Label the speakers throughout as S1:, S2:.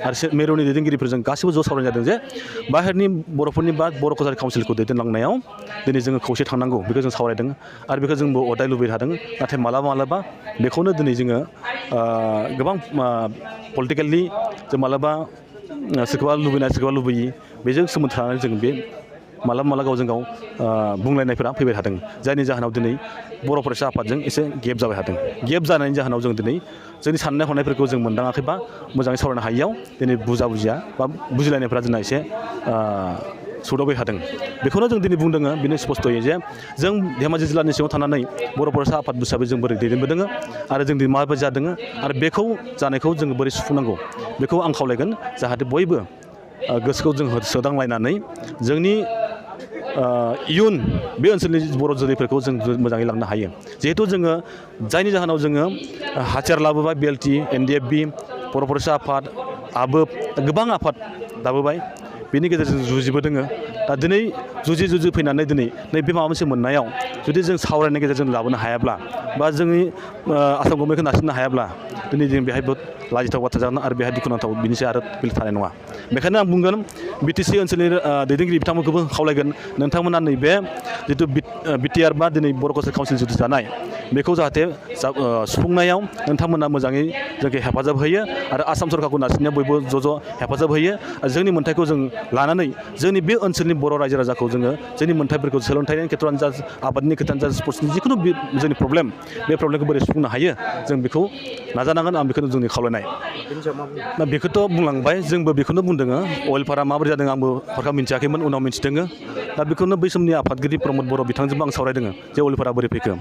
S1: आरो मिरुनि दैदेनगिरिफोरजों गासिबो ज' सावरायनाय जादों जे बाहेरनि बर'फोरनि बा बर' कसारि काउन्सिलखौ दैदेनलांनायाव दिनै जोङो खौसे थांनांगौ बेखौ जों सावरायदों आरो बेखौ जोंबो अराय लुबैबाय थादों नाथाय मालाबा बेखौनो दिनै जोङो गोबां पलिटिकेलि जों मालाबा सोरखौबा लुबैनाय सोरखौबा लुबैयि बेजों सोमोन्दो थानानै जों बे मालाबा गावजों गाव बुंलायनायफोरा फैबाय थादों जायनि जाहोनाव दिनै बर' फरायसा आफादजों एसे गेप जाबाय थादों गेप जानायनि जाहोनाव जों दिनै जोंनि साननाय हनायफोरखौ जों मोनदाङाखैबा मोजाङै सावरायनो हायियाव दिनै बुजिया बा बुजिलायनायफोरा जोंना एसे सौदावबाय थादों बेखौनो जों दिनै बुंदों बेनो स्पस्त'यै जे जों धेमाजि जिल्लानि सिङाव थानानै बर' फरायसा आफाद हिसाबै जों बोरै दैदेनबोदों आरो जों दिनै माबोरै जादों आरो बेखौ जानायखौ जोङो बोरै सुफुंनांगौ बेखौ आं खावलायगोन जाहाथे बयबो गोसोखौ जों सोदांलायनानै जोंनि इयुन बे ओनसोलनि बर' जोलैफोरखौ जों मोजाङै लांनो हायो जिहेतु जोङो जायनि जाहोनाव जोङो हाथियार लाबोबाय BLT NDFB बर' फरायसा आफाद आबोब गोबां आफाद दाबोबाय बेनि गेजेरजों जुजिबोदों दा दिनै जुजि फैनानै दिनै नैबे माबा मोनसे मोननायाव जुदि जों सावरायनायनि गेजेरजों लाबोनो हायाब्ला बा जोंनि आसाम गभर्नमेन्टखौ नारसिननो हायाब्ला दिनै जों बेहायबो लाजिथाव बाथ्रा जागोन आरो बेहाय दुखुनांथाव बिनि सायाव आरो बिल थानाय नङा बेखायनो आं बुंगोन BTC ओनसोलनि दैदेनगिरि बिथांमोनखौबो खावलायगोन नोंथांमोना नैबे जिथु BTR बा दिनै बर' कसारि काउन्सिल जिथु जानाय बेखौ जाहाथे सुफुंनायाव नोंथांमोना मोजाङै जोंखौ हेफाजाब होयो आरो आसाम सरकारखौ नारसिननायाव बयबो ज' हेफाजाब होयो आरो जोंनि मोन्थाइखौ जों लानानै जोंनि बे ओनसोलनि बर' रायजो राजाखौ जोङो जोंनि मोन्थाइफोरखौ सोलोंथाइनि खेथ्रआनो जा आबादनि खेथ्रआनो जा स्पर्ट्सनि जिखुनु जोंनि प्रब्लेम बे प्रब्लेमखौ बोरै सुफुंनो हायो जों बेखौ नाजानांगोन आं बेखौनो जोंनि खावलायनाय दा बेखौथ' बुंलांबाय जोंबो बेखौनो बुंदों अइलफोरा माबोरै जादों आंबो हरखाब मिन्थियाखैमोन उनाव मिन्थिदों दा बेखौनो बै समनि आफादगिरि प्रमद बर' बिथांजोंबो आं सावरायदों जे अइलफोरा बोरै फैखो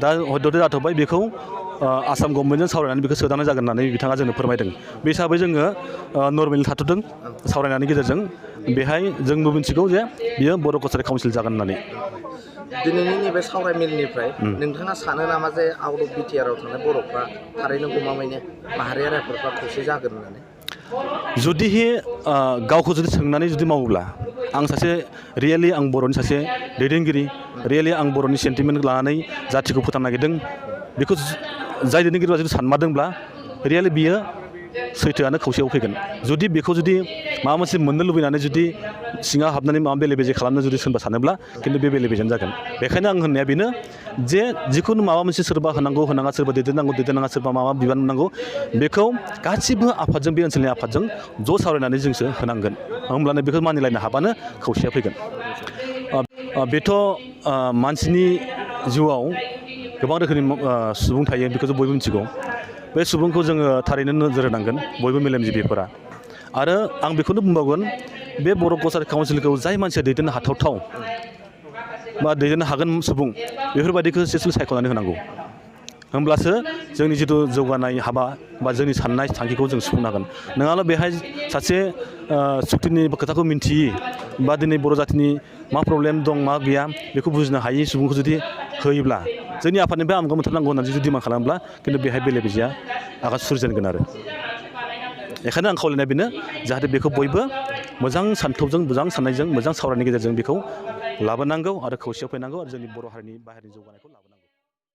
S1: दा हयथ' जाथ'बाय बेखौ आसाम गभर्नमेन्टजों सावरायनानै बेखौ सोदांनाय जागोन होननानै बिथाङा जोंनो फोरमायदों बे हिसाबै जोङो नर्मेलि थाथ'दों सावरायनायनि गेजेरजों बेहाय जोंबो मिन्थिगौ जे बियो बर' कसारि काउन्सिल जागोन होननानै
S2: दिनैनि नैबे सावरायमेलनिफ्राय नोंथाङा सानो नामा जे आउट अफ BTRआव थानाय बर'फ्रा थारैनो गमामायैनो माहारियारि आफादफ्रा खौसे जागोन होननानै
S1: जुदिहे गावखौ जुदि सोंनानै जुदि मावोब्ला आं सासे रियेलि आं बर'नि सासे दैदेनगिरि रियेलि आं बर'नि सेन्टिमेन्ट लानानै जाथिखौ फोथांनो नागिरदों बेखौ जाय दैदेनगिरिया जुदि सानमारदोंब्ला रियेलि बियो सैथोआनो खौसेयाव फैगोन जुदि बेखौ जुदि माबा मोनसे मोननो लुबैनानै जुदि सिङाव हाबनानै माबा बेले बेजे खालामनो जुदि सोरबा सानोब्ला खिन्थु बे बेले बेजेनो जागोन बेखायनो आं होननाया बेनो जे जिखुनु माबा मोनसे सोरबा होनांगौ होनाङा सोरबा दैदेननाङा सोरबा माबा बिबान होनांगौ बेखौ गासिबो आफादजों बे ओनसोलनि आफादजों ज' सावरायनानै जोंसो होनांगोन होमब्लानो बेखौ मानिलायनो हाबानो खौसेया फैगोन बेथ' मानसिनि जिउआव गोबां रोखोमनि सुबुं थायो बेखौ जों बयबो मिथिगौ बे सुबुंखौ जोङो थारैनो नोजोर होनांगोन बयबो मेलेमजिबिफोरा आरो आं बेखौनो बुंबावगोन बे बर' कसारि काउन्सिलखौ जाय मानसिया दैदेननो हाथावथाव बा दैदेननो हागोन सुबुं बेफोरबायदिखौ स्पेसियेलि सायख'नानै होनांगौ होमब्लासो जोंनि जिथु जौगानाय हाबा बा जोंनि साननाय थांखिखौ जों सुफुंनो हागोन नङाब्ला बेहाय सासे सुक्तिनि खोथाखौ मिन्थियि बा दिनै बर' जाथिनि मा प्रब्लेम दं मा गैया बेखौ बुजिनो हायि सुबुंखौ जुदि होयोब्ला जोंनि आफादनिफ्राय आमुखौ मोनथारनांगौ होननानै जुदि डिमान्ड खालामोब्ला खिन्थु बेहाय बेले बेजेया आगान सुरजेनगोन आरो बेखायनो आं खावलायनाय बेनो जाहाथे बेखौ बयबो मोजां सान्थौजों मोजां साननायजों मोजां सावरायनायनि गेजेरजों बेखौ लाबोनांगौ आरो खौसेयाव फैनांगौ आरो जोंनि बर' हारिनि बाहेरनि जौगानायखौ लाबोनांगौ